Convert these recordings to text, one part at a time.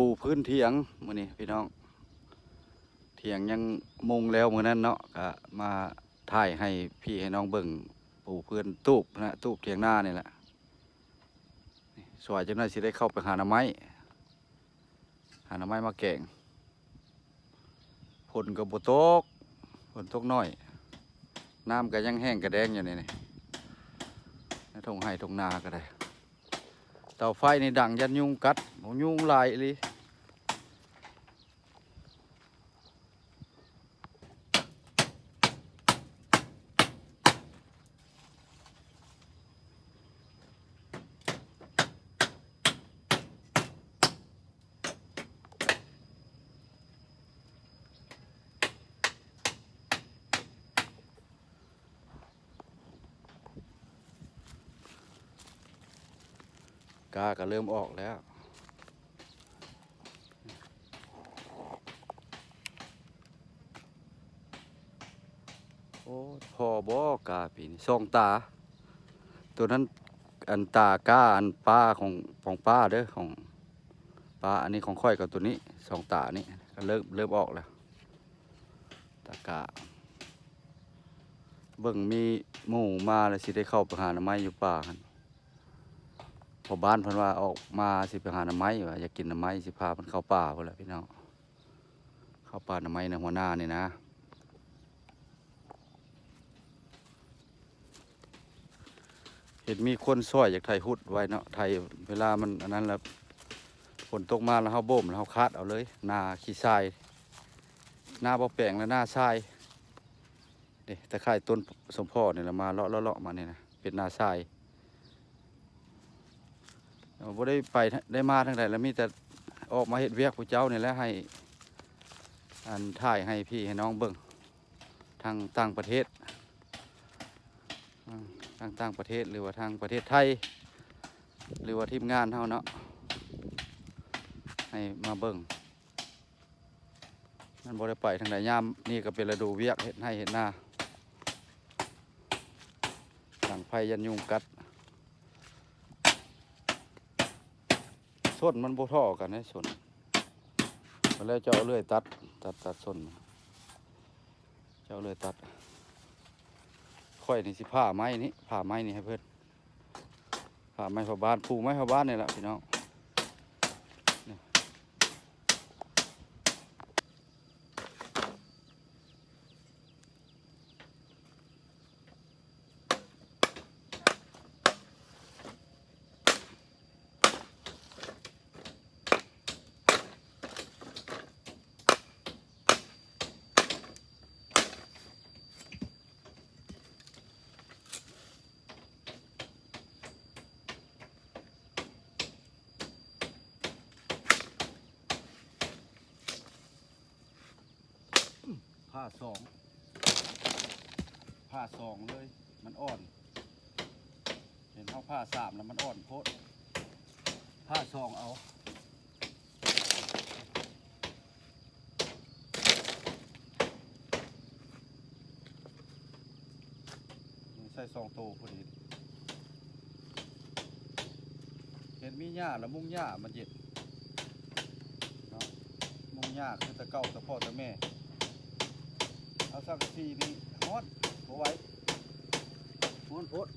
ປູພື້ນຖຽງມື້ນີ້ພີ່ນ້ອງ. ຖຽງຍັງມຸງແລ້ວມື້ນັ້ນເນາະ ກະມາຖ່າຍໃຫ້ພີ່ໃຫ້ນ້ອງເບິ່ງ ປູພື້ນຕູບນະ ຕູບຖຽງນານີ້ແຫຼະ. ນີ້ ສວຍຈັກໜ້ອຍຊິໄດ້ເຂົ້າໄປຫາໜໍ່ໄມ້ ຫາໜໍ່ໄມ້ມາແກງ. ຝົນກໍບໍ່ຕົກ ຝົນຕົກໜ້ອຍ ນ້ຳກໍຍັງແຫ້ງກະແດງຢູ່ນີ້ ໃນທົ່ງໄຮ່ທົ່ງນາກໍໄດ້. ເຕົາໄຟນີ້ດັງຢ້ານຍຸງກັດ ໂອ້ ຍຸງຫຼາຍອີ່ຫຼີ. ກ້າກໍເລີ່ມອອກແລ້ວ. ໂອ້ ພໍບໍ່ກ້າປີນີ້ ສອງຕາ. ໂຕນັ້ນ ອັນຕາກ້າ ອັນປ້າຂອງ ຂອງປ້າເດີ ຂອງປ້າ. ອັນນີ້ຂອງຂ້ອຍກັບໂຕນີ້ ສອງຕານີ້ ກໍເລີ່ມ ເລີ່ມອອກແລ້ວ. ຕາກະເບິ່ງມີໝູມາແລ້ວ ຊິໄດ້ເຂົ້າໄປຫາໜໍ່ໄມ້ຢູ່ປ່າຫັ້ນ. ພໍ່ບ້ານເພິ່ນວ່າອອກມາຊິໄປຫາໜໍ່ໄມ້ ວ່າຢາກກິນໜໍ່ໄມ້ ຊິພາເພິ່ນເຂົ້າປ່າພຸ້ນແຫຼະພີ່ນ້ອງ. ເຂົ້າປ່າໜໍ່ໄມ້ນະ ຫົວໜ້ານີ້ນະ. ເຫັນມີຄົນຊ່ອຍຢາກໄຖຮຸດໄວ້ເນາະ ໄຖເວລາມັນອັນນັ້ນລະ ຝົນຕົກມາລະເຮົາບົ່ມລະເຮົາຄາດເອົາເລີຍ. ນາຂີ້ຊາຍ ນາບໍ່ແປງລະນາຊາຍເດ້. ຕາຂ່າຍຕົ້ນສົມພໍນີ້ລະມາເລາະໆໆມານີ້ນະ ເປັນນາຊາຍ. ບໍ່ໄດ້ໄປໄດ້ມາທາງໃດລະ ມີແຕ່ອອກມາເຮັດວຽກຜູ້ເຈົ້ານີ້ແຫຼະ ໃຫ້ ອັນ ຖ່າຍໃຫ້ພີ່ໃຫ້ນ້ອງເບິ່ງ. ທາງຕ່າງປະເທດ ອາ ທາງຕ່າງປະເທດ ຫຼືວ່າທາງປະເທດໄທ ຫຼືວ່າທີມງານເຮົາເນາະ ໃຫ້ມາເບິ່ງ. ມັນບໍ່ໄດ້ໄປທາງໃດ ຍາມນີ້ກໍເປັນລະດູວຽກ ເຮັດໄຮ່ເຮັດນາ ດັງໄຟຢ້ານຍຸງກັດ. ສົ້ນມັນບໍ່ທໍ່ກັນເດ້ ສົ້ນ ແລ້ວຈະເອົາເລື່ອຍຕັດ ຕັດ ຕັດສົ້ນ ຈະເອົາເລື່ອຍຕັດ. ຂ້ອຍນີ້ຊິຜ່າໄມ້ນີ້ ຜ່າໄມ້ນີ້ໃຫ້ເພິ່ນ ຜ່າໄມ້ເຜົາບ້ານ ປູໄມ້ເຜົາບ້ານນີ້ແຫຼະພີ່ນ້ອງ. ຜ່າສອງ ຜ່າສອງເລີຍ ມັນອ່ອນ. ເຫັນເຮົາຜ່າສາມແລ້ວມັນອ່ອນໂພດ ຜ່າສອງເອົາ. ໃສ່ສອງໂຕພໍດີ. ເຫັນມີຫຍ້າລະມຸງຫຍ້າມັນເຢັນເນາະ ມຸງຫຍ້າຄືແຕ່ເກົ່າ ແຕ່ພໍ່ແຕ່ແມ່. ເອົາສັງກະສີນີ້ຮ້ອນ ບໍ່ໄຫວ ຮ້ອນໂພດ.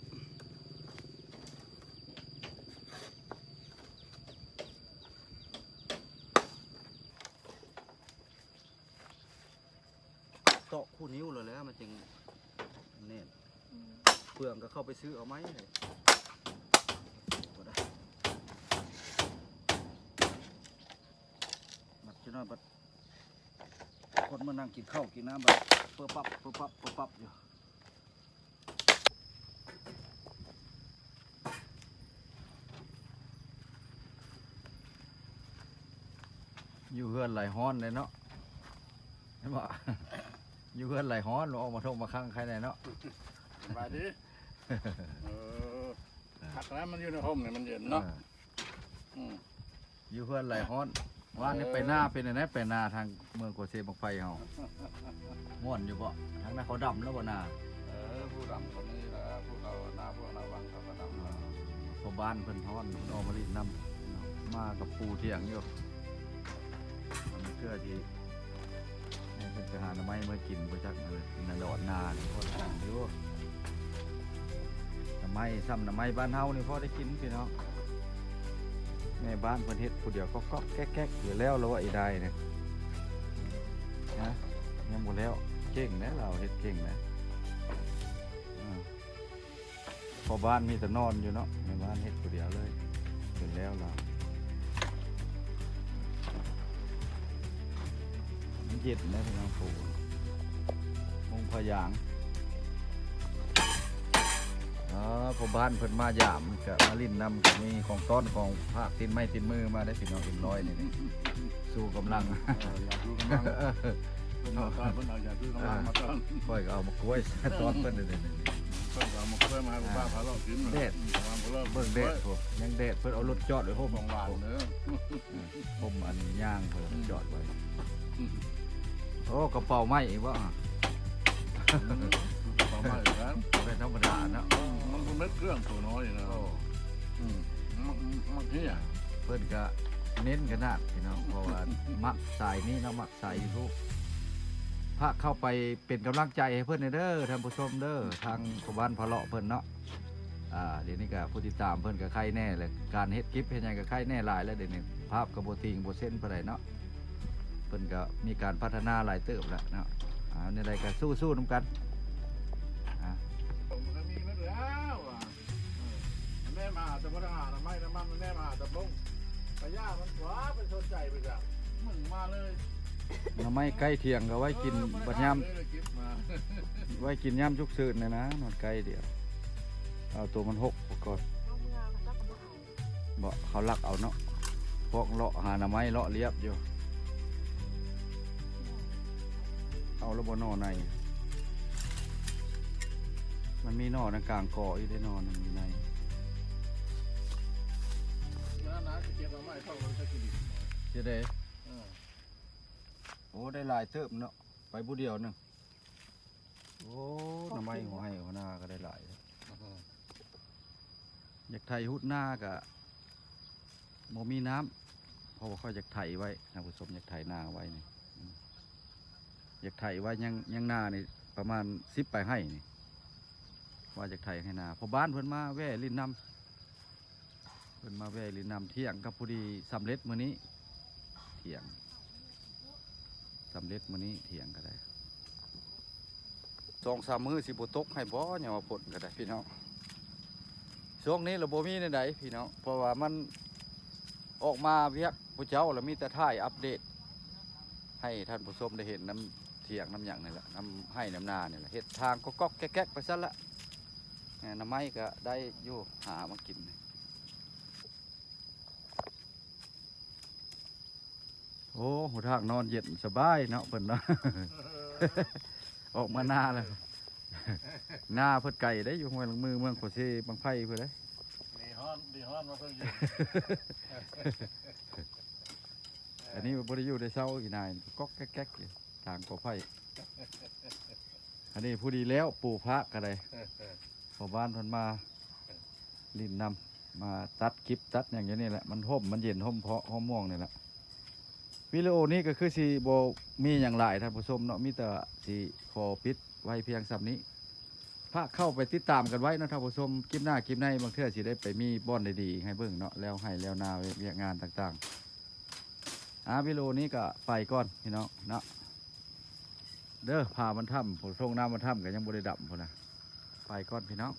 ເຕາະຄູ່ນິ້ວແລ້ວແຫຼະ ມັນຈຶ່ງແໜ້ນ. ອືມ ເຟືອງກໍເຂົ້າໄປຊື້ເອົາໃໝ່ເລີຍ ບໍ່ໄດ້. ບັດຈັກໜ້ອຍບັດຄົນມານັ່ງກິນເຂົ້າກິນນ້ຳ ບັດເປີປັບ ເປີປັບ ເປີປັບຢູ່. ຢູ່ເຮືອນຫຼາຍຮ້ອນເດ້ເນາະ ແມ່ນບໍ່? ຢູ່ເຮືອນຫຼາຍຮ້ອນ ອອກມາທົ່ງມາຄັງໄຄແດ່ເນາະ. ສະບາຍດີ. ເອີ ຄັກແລ້ວ ມັນຢູ່ໃນຮົ່ມນີ້ມັນເຢັນເນາະ. ເອີ ອືມ ຢູ່ເຮືອນຫຼາຍຮ້ອນ. ວານນີ້ໄປນາເປັນແນວໃດ? ໄປນາທາງເມືອງໂຄເຊບັກໄຟເຮົາ ມ່ວນຢູ່ບໍ່? ທາງນັ້ນເຂົາດຳແລ້ວບໍ່ນາ? ເອີ ຜູ້ດຳກໍມີແລ້ວ ຜູ້ເຂົານາ ພວກນາວັງເຂົາກໍດຳແລ້ວ. ພໍ່ບ້ານເພິ່ນຮ້ອນ ເພິ່ນອອກມາຫຼິ້ນນຳ ມາກັບປູຖຽງຢູ່. ເພື່ອທີ່ໃຫ້ເພິ່ນໄປຫາໜໍ່ໄມ້ມາກິນ ບໍ່ຈັກໜ້າດອນໜ້ານີ້ພໍໄດ້ກິນຢູ່. ໜໍ່ໄມ້ ສ່ຳໜໍ່ໄມ້ບ້ານເຮົານີ້ພໍໄດ້ກິນພີ່ນ້ອງ. ແມ່ບ້ານເພິ່ນເຮັດຜູ້ດຽວ ກອກໆແກກໆ ຢູ່ແລ້ວລະວ່າອີ່ດາຍນີ້ ນະ ຍັງບໍ່ແລ້ວ. ເກັ່ງແຫຼະ ລາວເຮັດເກັ່ງແຫຼະ. ອືມ ພໍ່ບ້ານມີແຕ່ນອນຢູ່ເນາະ ແມ່ບ້ານເຮັດຜູ້ດຽວເລີຍ ຈົນແລ້ວລາວ. ມັນເຢັນນະພີ່ນ້ອງ ໂອ້ ມຸງຜ້າຢາງ. ອໍ ພໍ່ບ້ານເພິ່ນມາຢາມ ກະມາຫຼິ້ນນຳ ກະມີຂອງຕ້ອນຂອງຝາກ ຕິດໄມ້ຕິດມືມາເດ້ພີ່ນ້ອງ. ເອັມຮ້ອຍນີ້ ຊູກຳລັງ ເອີ ຢາກຊູກຳລັງ ເພິ່ນເອົາ ເພິ່ນເອົາຢາກຊູກຳລັງມາຕ້ອນ. ຂ້ອຍກໍເອົາໝາກກ້ວຍຕ້ອນເພິ່ນເດ້. ຂ້ອຍກໍເອົາໝາກກ້ວຍມາໃຫ້ ອ່າ ປ້າພາເລາະກິນ. ແດດ ອາ ເບິ່ງແດດພຸ້ນ ຍັງແດດ ເພິ່ນເອົາລົດຈອດໄວ້ຮົ່ມ ຂອງຫວານເດີ ຮົ່ມອັນຍ່າງເພິ່ນ ອືມ ຈອດໄວ້. ໂອ້ ກະເປົາໄມ້ອີກບໍ່? ອືມ ກະເປົາໄມ້ອີກແລ້ວ ບໍ່ແມ່ນທຳມະດາເນາະ. ອືມ ມັນບໍ່ແມ່ນເຄື່ອງໂຕນ້ອຍນະ. ໂອ້ ອືມ ມັກ ມັກເຮຍ ເພິ່ນກະເນັ້ນຂະໜາດພີ່ນ້ອງ ເພາະວ່າມັກສາຍນີ້ເນາະ ມັກສາຍຢູທູບ. ພາກເຂົ້າໄປເປັນກຳລັງໃຈໃຫ້ເພິ່ນແດ່ເດີທ່ານຜູ້ຊົມເດີ ທາງພໍ່ບ້ານພາເລາະເພິ່ນເນາະ. ອ່າ ດຽວນີ້ກະຜູ້ຕິດຕາມເພິ່ນກະໄຄແດ່ແຫຼະ ການເຮັດຄລິບເຮັດຫຍັງກະໄຄແດ່ຫຼາຍແລ້ວ ດຽວນີ້ພາບກະບໍ່ຕິງບໍ່ເຊັນປານໃດເນາະ. ເພິ່ນກະມີການພັດທະນາຫຼາຍເຕີບແລ້ວເນາະ. ອ່າ ແນວໃດກະສູ້ໆນຳກັນ. ອ່າ ມັນກະມີໝົດແລ້ວ ເອີ ແນມຫາແຕ່ບໍ່ໄດ້ຫາໜໍ່ໄມ້ໜໍ່ມັນ ແນມຫາແຕ່ບົງ ກະຢ່າມັນຕົວະ ໄປສົນໃຈໄປຈ້ະ ມຶງມາເລີຍ. ໜໍ່ໄມ້ໃກ້ຖຽງກະໄວ້ກິນ ເອີ ບັດຍາມ ເກັບມາ ໄວ້ກິນຍາມສຸກຊື່ນແຫຼະນະ ນອນໃກ້ດຽວ. ເອົາໂຕມັນຫົກກ່ອນ ເອົາເມືອແລ້ວເຈົ້າກະບໍ່ເອົາ. ບໍ່ ເຂົາລັກເອົາເນາະ ພວກເລາະຫາໜໍ່ໄມ້ເລາະລຽບຢູ່. ເອົາລະບໍ່ໜໍ່ໃນ ມັນມີໜໍ່ໃນກາງກໍອີກເດ້ ໜໍ່ໜຶ່ງຢູ່ໃນ. ເຮັດໃດ? ເອີ ໂອ້ ໄດ້ຫຼາຍເຕີບເນາະ ໄປຜູ້ດຽວໜຶ່ງ. ໂອ້ ໜໍ່ໄມ້ຫົວໄຮ່ຫົວນາກະໄດ້ຫຼາຍ. ຢາກໄຖຫຸດນາກະບໍ່ມີນ້ຳ ເພາະວ່າຂ້ອຍຢາກໄຖໄວ້ ທ່ານຜູ້ຊົມ ຢາກໄຖນາໄວ້ນີ້ ອືມ ຢາກໄຖໄວ້ ຍັງ ຍັງນານີ້ປະມານສິບປາຍໄຮ່ນີ້ ວ່າຢາກໄຖໄຮ່ນາ. ພໍ່ບ້ານເພິ່ນມາແວ່ຫຼິ້ນນຳ ເພິ່ນມາແວ່ຫຼິ້ນນຳ. ຖຽງກະພໍດີສຳເລັດມື້ນີ້ ຖຽງສຳເລັດມື້ນີ້ ຖຽງກະໄດ້. ສອງສາມມື້ຊິບໍ່ຕົກໃຫ້ບໍ່ ຍັງວ່າຝົນກະໄດ້ພີ່ນ້ອງ. ຊ່ວງນີ້ລະບໍ່ມີແນວໃດພີ່ນ້ອງ ເພາະວ່າມັນອອກມາວຽກຜູ້ເຈົ້າລະມີແຕ່ຖ່າຍອັບເດດໃຫ້ທ່ານຜູ້ຊົມໄດ້ເຫັນນຳຖຽງນຳຫຍັງນີ້ແຫຼະ ນຳໄຮ່ນຳນານີ້ແຫຼະ ເຮັດທາງກອກໆແກກໆໄປຊັ້ນລະ. ເອີ ໜໍ່ໄມ້ກະໄດ້ຢູ່ ຫາມາກິນ. ໂອ້ ຫົນທາງນອນເຢັນສະບາຍເນາະ ເພິ່ນເນາະ ອອກມານາແລ້ວ. ນາເພິ່ນໄກເດ້ ຢູ່ຫ້ວຍລາງມື ເມືອງໂຄເຊ ບັ້ງໄຟພຸ້ນເດ້. ດີຮ້ອນ ດີຮ້ອນມາເພິ່ນຢູ່. ອັນນີ້ບໍ່ໄດ້ຢູ່ໄດ້ເຊົາ ອີ່ນາຍກອກແກກໆຢູ່ທາງກໍໄຜ່. ອັນນີ້ພໍດີແລ້ວ ປູພາກກະໄດ້ ພໍ່ບ້ານເພິ່ນມາຫຼິ້ນນຳ ມາຕັດຄລິບຕັດຫຍັງຢູ່ນີ້ແຫຼະ ມັນຮົ່ມ ມັນເຢັນ ຮົ່ມເພາະ ຮົ່ມມ່ວງນີ້ແຫຼະ. ວິດີໂອນີ້ກະຄືຊິບໍ່ມີຫຍັງຫຼາຍທ່ານຜູ້ຊົມເນາະ ມີແຕ່ຊິຂໍປິດໄວ້ພຽງສ່ຳນີ້. ພາກເຂົ້າໄປຕິດຕາມກັນໄວ້ເນາະທ່ານຜູ້ຊົມ ຄລິບໜ້າຄລິບໃນ ບາງເທື່ອຊິໄດ້ໄປມີບ່ອນດີໆໃຫ້ເບິ່ງເນາະ ແລ້ວໄຮ່ແລ້ວນາ ວຽກງານຕ່າງໆ. ອ່າ ວິດີໂອນີ້ກະໄປກ່ອນພີ່ນ້ອງເນາະ ເດີ ພາມັນຖ້ຳ ທົ່ງນາມັນຖ້ຳກະຍັງບໍ່ໄດ້ດຳພຸ້ນນະ. ໄປກ່ອນພີ່ນ້ອງ.